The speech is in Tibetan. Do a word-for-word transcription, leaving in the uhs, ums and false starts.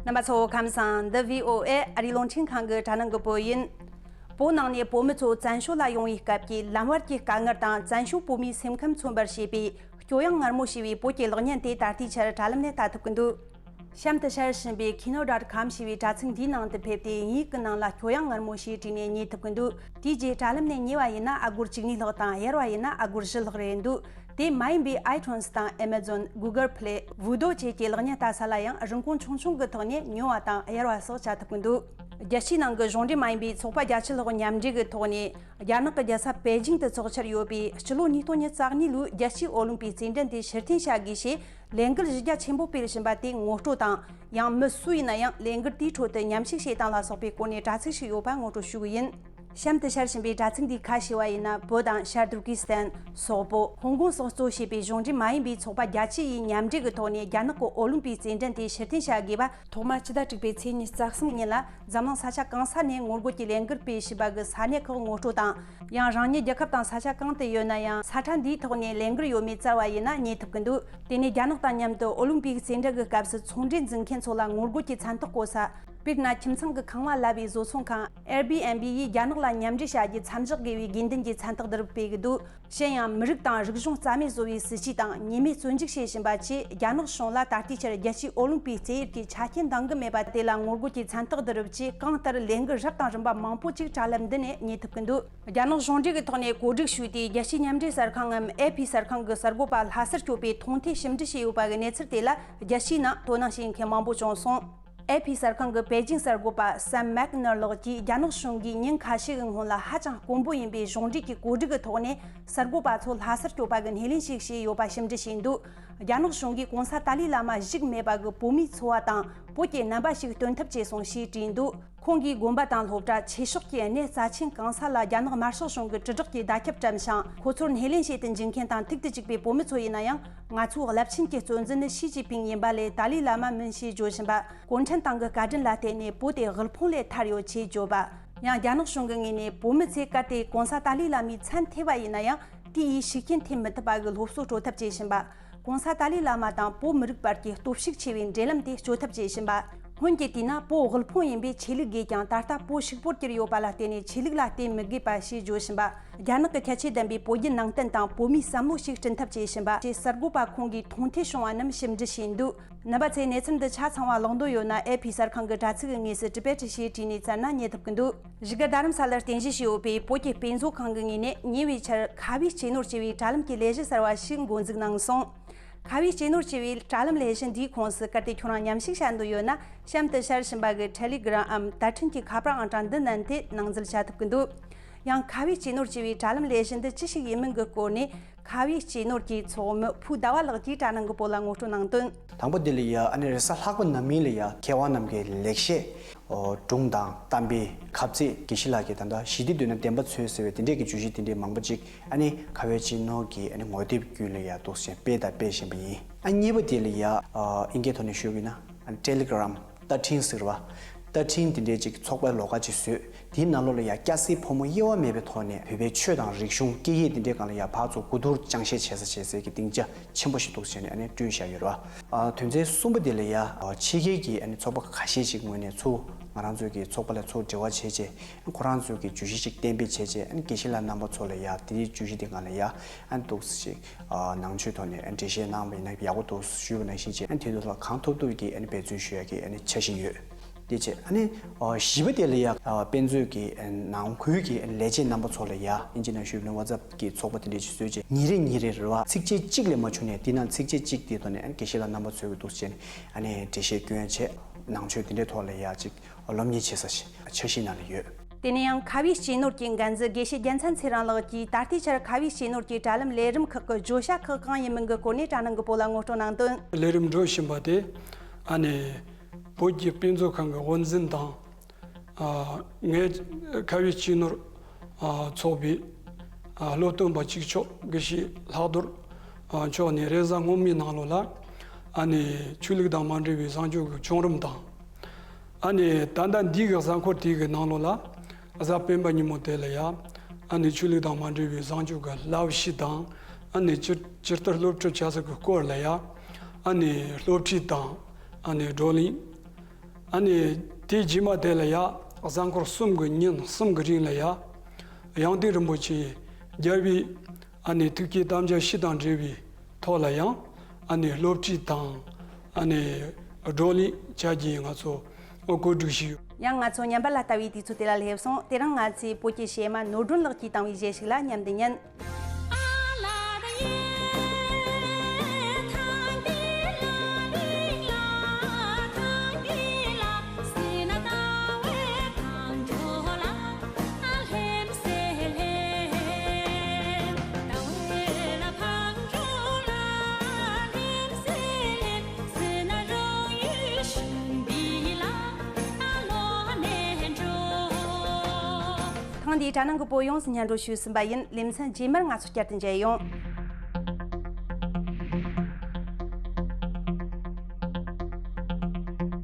རྣམ་པ་ཚོ་ཁམས་བཟང་། འདི་བྷི་ཨོ་ཨེ་ཨ་རིའི་རླུང་འཕྲིན་ཁང་གི་དྲ་ནང་གི་བོད་ཡིན། བོད་ནང་ནས་བོད་མི་ཚོ་བཙན་བྱོལ་ལ་ཡོང་བའི་སྐབས་ཀྱི་ལམ་བར་གྱི་དཀའ་ངལ་དང་བཙན་བྱོལ་བོད་མིའི་སེམས་ཁམས་མཚོན་པར་བྱེད་པའི་སྐྱོ་ཡང་ངར་མོ་ཞེས་པའི་བོད་ཀྱི་གློག་བརྙན་དེ་ད་ལྟའི་ཆར་དྲ་ལམ་ནས་ལྟ་ཐུབ་ཀྱི་འདུག་གཤམ་དུ་ཤར་བཞིན་པའི་kino dot com ཞེས་པའི་དྲ་ཚིགས་འདིའི་ནང་དུ་ཕེབས་ཏེ། དབྱིན་ཡིག་གི་ནང་ལ་སྐྱོ་ཡང་ངར་མོ་ཞེས་བྲིས་ནས་རྙེད་ཐུབ་ཀྱི་འདུག་དེའི་རྗེས་དྲ་ལམ་ནས་ཉེ་བ་ཡིན་ན་ཨ་སྒོར་བཅུ་གཉིས་ལྷག་དང་གཡར་བ་ཡིན་ན་ཨ་སྒོར་བཞི་ལྷག་རེད་འདུག་དེ་མ་ཡིན་པའི་iTunes དང་Amazon, Google Play, Vudu བཅས་ཀྱི་གློག་བརྙན་ལྟ་ས་ལ་ཡང་རིན་གོང་ཆུང་ཆུང་གི་ཐོག་ནས་ཉོ་བ་དང་གཡར་བ་སོགས་བྱ་ཐུབ་ཀྱི་འདུག་རྒྱལ་སྤྱིའི་ནང་གི་གཞུང་འབྲེལ་མ་ཡིན་པའི་ཚོགས་པ་བརྒྱད་ཅུ་ལྷག་མཉམ་འབྲེལ་གྱི་ཐོག་ནས། རྒྱ་ནག་གི་རྒྱལ་ས་པེ་ཅིང་དུ་འཚོགས་འཆར་ཡོད་པའི་ཕྱི་ལོ་ཉིས་སྟོང་ཉི་ཤུ་རྩ་གཉིས་ལོའི་རྒྱལ་སྤྱིའི་ཨོ་ལིམ་པིག་རྩེད་འགྲན་དེ་ཕྱིར་འཐེན་བྱ་དགོས་ཞེས་ལས་འགུལ་གཞི་རྒྱ་ཆེན་པོ་སྤེལ་བཞིན་པ་དེ་ངོ་སྤྲོད་དང་། ཡང་མི་སུ་ཡིན་ན་ཡང་ལས་འགུལ་དེའི་ཁྲོད་དུ་མཉམ་ཞུགས་བྱེད་སྟངས་ལ་སོགས་པའི་སྐོར་ནས་དྲ་ཚིགས་ཤིག་ཡོད་པ་ངོ་སྤྲོད་ཞུ་གི་ཡིན། གཤམ་དུ་ཤར་བཞིན་པའི་དྲ་ཚིགས་འདིའི་ཁ་ཕྱེ་བ་ཡིན་ན། བོད་དང་ཤར་ཏུར་ཀི་སི་ཐན། སོག་པོ། ཧོང་ཀོང་སོགས་གཙོ་བྱས་པའི་གཞུང་འབྲེལ་མ་ཡིན་པའི་ཚོགས་པ་བརྒྱད་ཅུ་ཡིས་མཉམ་འབྲེལ་གྱི་ཐོག་ནས་རྒྱ་ནག་གི་ཨོ་ལིམ་པིག་རྩེད་འགྲན་དེ་ཕྱིར་འཐེན་བྱ་དགོས་པ། ཐོག་མར་སྤྱི་ཟླ་དྲུག་པའི་ཚེས་ཉི་ཤུ་རྩ་གསུམ་ཉིན་ལ་འཛམ་གླིང་ས་ཆ་གང་ས་ནས་ངོ་རྒོལ་གྱི་ལས་འགུལ་སྤེལ་བཞིན་པ་གི་ས་གནས་ཁག་ངོ་སྤྲོད་དང་། ཡང་རང་ཉིད་རྒྱལ་ཁབ་དང་ས་ཆ་གང་དུ་ཡོད་ན་ཡང་ས་ཁྲ་འདིའི་ཐོག་ནས་ལས་འགུལ་ཡོད་མེད་བཙལ་བ་ཡིན་ན་རྙེད་ཐུབ་ཀྱི་འདུག་དེ་ནས་རྒྱ་ནག་དང་མཉམ་དུ་ཨོ་ལིམ་པིག་རྩེད་འགྲན་གྱི་སྐབས་སུ་ཚོང་འབྲེལ་འཛིན་མཁན་ཚོ་ལ་ངོ་རྒོལ་གྱི་མཚན་རྟགས་བཀོད་ས། དཔེར་ན། ཁྱིམ་ཚང་གི་ཁང་བ་ལབ་པའི་བཟོ་ཚོང་ཁང་Airbnb ཡིས་རྒྱ་ནག་ལ་མཉམ་འབྲེལ་བྱ་རྒྱུ་མཚམས་འཇོག་དགོས་པའི་དགོས་འདུན་གྱི་མཚན་རྟགས་འདི་རུ་སྤེལ་གྱི་འདུག་གཞན་ཡང་། མི་རིགས་དང་རིག་གཞུང་རྩ་མེད་བཟོ་བའི་སྲིད་ཇུས་དང་ཉེས་མེད་བཙོན་འཇུག་བྱེད་བཞིན་པ་བཅས་རྒྱ་ནག་གཞུང་ལ་ད་ལྟའི་ཆར་རྒྱལ་སྤྱིའི་ཨོ་ལིམ་པིག་རྩེད་ཡུལ་གྱི་ཆ་རྐྱེན་འདང་གི་མེད་པ་དེ་ལ་ངོ་རྒོལ་གྱི་མཚན་རྟགས་འདི་རུ་བཅས་གང་ལྟར་ལས་འགུལ་རབ་དང་རིམ་པ་མང་པོ་ཅིག་དྲ་ལམ་འདི་ནས་རྙེད་ཐུབ་ཀྱི་འདུག་རྒྱ་ནག་གཞུང་འབྲེལ་གྱི་ཐོག་ནས་གོ་སྒྲིག་ཞུས་ཏེ། རྒྱལ་སྤྱིའི་མཉམ་འབྲེལ་གསར་ཁང་ངམ་ཨེ་ཕི་གསར་ཁང་གི་གསར་འགོད་པ་ལྷ་སར་བསྐྱོད་པའི་མཐོང་ཐོས་ཞིབ་འབྲི་བྱས་ཡོད་པ་གི་གནས་ཚུལ་དེ་ལ་རྒྱལ་སྤྱིའི་ནང་དོ་སྣང་བྱེད་མཁན་མང་པོ་བྱུང་སོང་། ཨེ་ཕི་གསར་ཁང་གི་པེ་ཅིང་གསར་འགོད་པ་སེམ་མེག་ནར་ལགས་ཀྱིས་རྒྱ་ནག་གཞུང་གིས་ཉིན་ཁ་ཤས་ཀྱི་སྔོན་ལ་ཧ་ཅང་དཀོན་པོ་ཡིན་པའི་གཞུང་འབྲེལ་གྱི་གོ་སྒྲིག་གི་ཐོག་ནས་གསར་འགོད་པ་ཚོ་ལྷ་སར་བསྐྱོད་པ་གི་སྣེ་ལེན་ཞིག་བྱས་ཡོད་པ་ཞིབ་འབྲི་བྱས་འདུག་རྒྱ་ནག་གཞུང་གིས་གོང་ས་ཏཱ་ལའི་བླ་མ་བཞུགས་མེད་པ་གི་བོད་མིའི་འཚོ་བ་དང་བོད་ཀྱི་རྣམ་པ་ཞིག་སྟོན་ཐབས་བྱས་སོང་ཞེས་བྲིས་འདུག་ཁོང་གིས་དགོན་པ་དང་སློབ་གྲྭ། ཆོས་ཕྱོགས་ཀྱི་གནས་རྩ་ཆེན་གང་ས་ལ་རྒྱ་ནག་དམར་ཤོག་གཞུང་གི་དྲིལ་བསྒྲགས་ཀྱི་བརྡ་ཁྱབ་བཀྲམ་ཞིང་། ཁོ་ཚོར་སྣེ་ལེན་བྱེད་དུ་འཇུག་མཁན་དང་ཐུག་ཏུ་བཅུག་པའི་བོད་མི་ཚོ་ཡིན་ན་ཡང་། ང་ཚོའི་རླབས་ཆེན་གྱི་གཙོ་འཛིན་ནི་ཞི་ཅིན་ཕིང་ཡིན་པ་ལས་ཏཱ་ལའི་བླ་མ་མིན་ཞེས་བརྗོད་བཞིན་པ། གུང་ཁྲན་ཏང་གི་བཀའ་དྲིན་ལ་བརྟེན་ནས་བོད་དེ་དབུལ་ཕོངས་ལས་ཐར་ཡོད་ཅེས་བརྗོད་པ། ཡང་རྒྱ་ནག་གཞུང་གི་ངོས་ནས་བོད་མི་ཚོས་གལ་ཏེ་གོང་ས་ཏཱ་ལའི་བླ་མའི་མཚན་ཐོས་པ་ཡིན་ན་ཡང་། དེ་ཡིས་ཤུགས་རྐྱེན་ཐེབས་མི་ཐུབ་པ་གི་སློབ་གསོ་སྤྲོད་ཐབས་བྱེད་བཞིན་པ། གོང་ས་ཏཱ་ལའི་བླ་མ་དང་བོད་མི་རིགས་བར་གྱི་སྟོབས་ཤུགས་ཆེ་བའི་འབྲེལ་ལམ་དེ་གཅོད་ཐབས་བྱེད་བཞིན་པ། སྔོན་གྱི་དུས་ན་བོད་དབུལ་ཕོངས་ཡིན་པས་ཆོས་ལུགས་དགོས་ཀྱང་། ད་ལྟ་བོད་ཕྱུག་པོར་གྱུར་ཡོད་པ་ལ་བརྟེན་ནས་ཆོས་ལུགས་ལ་བརྟེན་མི་དགོས་པ་ཞེས་བརྗོད་བཞིན་པ། རྒྱ་ནག་གི་ཁྱད་ཆོས་ལྡན་པའི་བོད་བརྒྱུད་ནང་བསྟན་དང་བོད་མིའི་བསམ་བློ་ཞིག་བསྐྲུན་ཐབས་བྱེད་བཞིན་པ་ཞེས་གསར་འགོད་པ་ཁོང་གིས་མཐོང་ཐོས་བྱུང་བ་རྣམས་ཞིབ་འབྲི་བྱས་འདུག་རྣམ་པ་ཚོས་གནས་ཚུལ་འདི་ཆ་ཚང་བ་ཀློག་འདོད་ཡོད་ན། ཨེ་ཕི་གསར་ཁང་གི་དྲ་ཚིགས་ཀྱི་ངོས་སུ་ཊི་བེ་ཊི་ཞེས་བྲིས་ནས་བཙལ་ན་རྙེད་ཐུབ་ཀྱི་འདུག་བཞུགས་སྒར་རྡ་རམ་ས་ལར་རྟེན་གཞི་བྱས་ཡོད་པའི་བོད་ཀྱི་དཔེ་མཛོད་ཁང་གི་ངོས་ནས་ཉེ་བའི་ཆར་ཁ་བའི་གཅེས་ནོར་ཅེས་པའི་དྲ་ལམ་གྱི་ལས་གཞི་གསར་བ་ཞིག་འགོ་འཛུགས་གནང་སོང་། ཁ་བའི་གཅེས་ནོར་ཅེས་པའི་དྲ་ལམ་ལས་གཞི་འདིའི་ཁོངས་སུ་གལ་ཏེ་ཁྱོད་རང་མཉམ་ཞུགས་བྱ་འདོད་ཡོད་ན། གཤམ་དུ་ཤར་བཞིན་པ་གི་ཊེ་ལི་གྷི་རམ་འམ་དར་འཕྲིན་གྱི་ཁ་པར་ཨང་གྲངས་འདི་བསྣན་ཏེ་ནང་འཛུལ་བྱ་ཐུབ་ཀྱི་འདུག་ཡང་ཁ་བའི་གཅེས་ནོར་ཅེས་པའི་དྲ་ལམ་ལས་གཞི་འདི་ཅི་ཞིག་ཡིན་མིན་གྱི་སྐོར་ནས། ཁ་བའི་གཅེས་ནོར་གྱི་ཚོགས་མི་ཕུའུ་ཟླ་བ་ལགས་ཀྱིས་དྲ་ནང་གི་བོད་ལ་ངོ་སྤྲོད་གནང་དོན། དང་པོ་འདི་ལ་ཡ། ཨ་ནི་རེས་གཟའ་ལྷག་པ་ནམ་ཡིན་ལ་ཡ། མཁས་དབང་རྣམས་ཀྱི་ལེགས་བཤད། ཨོ། སྒྲུང་དང་གཏམ་དཔེ། ཁ་ཚིག་དགེ་བཤེས་ལགས་ཀྱིས་ད་ལྟ་ཞི་བདེ་འདོད་ན་བདེན་པ་འཚོལ་ཟེར་བའི་དེ་འདྲས་ཀྱི་བརྗོད་གཞི་དེ་འདྲས་མང་པོ་ཅིག་ཨ་ནི་ཁ་བའི་གཅེས་ནོར་གྱི་ཨ་ནི་ངོ་དེབ་བརྒྱུད་ལ་ཡ་འདུག་སེ་སྤེལ་དང་སྤེལ་བཞིན་པ་ཡིན། ཨ། གཉིས་པ་དེ་ལ་ཡ། ཨ། དབྱིན་སྐད་ཐོག་ནས་ཞུས་པ་ཡིན་ན། ཨ་ནི་ཊེ་ལི་གྷི་རམ། བརྡ་འཕྲིན་ཟེར་བ། བརྡ་འཕྲིན་དེ་འདྲའི་ཅིག་ཚོགས་པའི་ལོགས་ཀ་ཅིག་བཟོས། དེའི་ནང་ལོགས་ལ་ཡང་སྐྱ་སེར་ཕོ་མོ་དབྱེ་བ་མེད་པའི་ཐོག་ནས་བོད་པའི་ཆོས་དང་རིག་གཞུང་སྐད་ཡིག་དེ་འདྲའི་སྒང་ལ་ཡང་ཕར་ཚུར་གོ་བསྡུར་སྦྱང་བཤད་བྱེད་ས་བྱེད་སའི་གི་སྡིངས་ཆ་ཆེན་པོ་ཞིག་འདུག་བྱས་ནས་ཨ་ནི་བསྐྲུན་བཞག་ཡོད་རེད་བ། ཨ། དོན་ཚན་གསུམ་པ་དེ་ལ་ཡང་། ཨ། ཕྱི་རྒྱལ་གྱི་ཨ་ནི་ཚོགས་པ་ཁ་ཤས་ཤིག་ངོས་ནས་ཚུར་ང་རང་ཚོའི་གི་ཚོགས་པ་ལ་ཚུར་འབྲེལ་བ་བྱས་རྗེས། ཁོ་རང་ཚོའི་གི་བརྗོད་གཞི་ཅིག་གཏན་འབེབས་བྱས་རྗེས། ཨ་ནི་དགེ་བཤེས་ལགས་རྣམ་པ་ཚོ་ལ་ཡང་དེའི་བརྗོད་གཞི་དེ་སྒང་ལ་ཡང་ཨ་ནི་འདུག་སེ་ཅིག་ཨ། ནང་ཆོས་ཐོག་ནས་འགྲེལ་བཤད་གནང་བ་ཡིན་ན་ཡག་པོ་འདུག་ཞུས་པ་ནང་བཞིན་བྱས། ཨ་ནི་དེ་ཚོ་ལ་གང་ཐུབ་ཐུབ་ཀྱིས་ཨ་ནི་འབད་བརྩོན་ཞུ་ཡག་གི་ཨ་ནི་འཆར་གཞི་ཡོད། དེ་བྱས། ཨ་ནི་ཨ། བཞི་པ་དེ་ལ་ཡ། ཨ། དཔེ་མཛོད་ཀྱི་ཨ། ནང་ཁུལ་གྱི་ཨ། ལས་བྱེད་རྣམ་པ་ཚོ་ལ་ཡ། ཨིན་ཇི་ནང་ཞུས་པ་ན་ཝ་ཙབ་ཀྱི་ཚོགས་པ་དེ་འདྲས་ཅིག་བཟོས་རྗེས། ཉིན་རེ་ཉིན་རེ་རེ་བ་ཚིགས་བཅད་གཅིག་ལས་མ་བྱུང་ནས། དེ་ནང་ཚིགས་བཅད་གཅིག་དེའི་ཐོག་ནས་ཨ་ནི་དགེ་བཤེས་ལགས་རྣམ་པ་ཚོས་གི་འདུག་སེ་བྱས་ནས་ཨ་ནི་འགྲེལ་བཤད་སྐྱོན་བྱས། ནང་ཆོས་དེ་འདྲའི་ཐོག་ལ་ཡ་ཅིག་སློབ་གཉེར་བྱེད་ས་ཞིག་འཆར་གཞི་ནང་ལ་ཡོད། དེ་ནས་ཡང་ཁ་བའི་གཅེས་ནོར་གྱི་འགན་འཛིན་དགེ་བཤེས་རྒྱལ་མཚན་ཚེ་རིང་ལགས་ཀྱིས་ད་ལྟའི་ཆར་ཁ་བའི་གཅེས་ནོར་གྱི་དྲ་ལམ་ལས་རིམ་ཁག་གི་བརྗོད་བྱ་ཁག་གང་ཡིན་མིན་གྱི་སྐོར་ནས་དྲ་ནང་གི་བོད་ལ་ངོ་སྤྲོད་གནང་དོན། ལས་རིམ་འགྲོ་བཞིན་པ་དེ་ཨ་ནི་བོད་ཀྱི་དཔེ་མཛོད་ཁང་གི་དབུ་འཛིན་དང་། ཨ། ངའི་ཁ་བའི་གཅེས་ནོར། ཨ། ཚོགས་པའི། ཨ། སློབ་སྟོན་པ་གཅིག་ལྕོགས་དགེ་བཤེས་ལྷག་རྡོར། ཨ། མཆོག་ནས་རེས་གཟའ་སྔོན་མའི་ནང་ལོགས་ལ་ཨ་ནི་ཆོས་ལུགས་དང་མ་འབྲེལ་བའི་བཟང་སྤྱོད་ཀྱི་བྱུང་རིམ་དང་། ཨ་ནི་ད་ལྟ་འདི་གི་གཟའ་འཁོར་དེ་གི་ནང་ལོགས་ལ་གཟའ་སྤེན་པ་ཉིན་མོ་དེ་ལ་ཡ། ཨ་ནི་ཆོས་ལུགས་དང་མ་འབྲེལ་བའི་བཟང་སྤྱོད་ཀྱི་བསླབ་གཞི་དང་། ཨ་ནི་ཇི་ཇི་ལྟར་སློབ་ཁྲིད་བྱ་ས་གི་སྐོར་ལ་ཡ། ཨ་ནི་སློབ་ཁྲིད་དང་། ཨ་ནི་བགྲོ་གླེང་ ཨ་ནི་དེའི་རྗེས་མ་དེ་ལ་ཡ་གཟའ་འཁོར་གསུམ་གྱི་ཉིན་གསུམ་གྱི་རིང་ལ་ཡ་ཡང་སྟེང་རིན་པོ་ཆེ་རྒྱལ་བའི་ཨ་ནི་ཐུགས་བསྐྱེད་དམ་བཅའ་བཞི་དང་འབྲེལ་བའི་ཐོག་ལ་ཡང་ཨ་ནི་སློབ་ཁྲིད་དང་ཨ་ནི་བགྲོ་གླེང་བྱ་རྒྱུ་ང་ཚོ་གོ་སྒྲིག་ཞུས་ཡོད། ཡང་ང་ཚོ་ཉམས་པ་ལ་ལྟ་བའི་དུས་ཚོད་དེ་ལ་སླེབས་སོང་། དེ་རིང་ང་ཚོས་བོད་ཀྱི་གཞས་མ་ནོར་སྒྲོན་ལགས་ཀྱིས་བཏང་བའི་གཞས་ཤིག་ལ་མཉམ་དུ་ཉན། ཐེངས་འདིའི་དྲ་ནང་གི་བོད་ཡོངས་སུ་སྙན་སྒྲོན་ཞུས་ཟིན་པ་ཡིན། ལེ་ཚན་རྗེས་མར་ང་ཚོ་བསྐྱར་དུ་མཇལ་ཡོང་།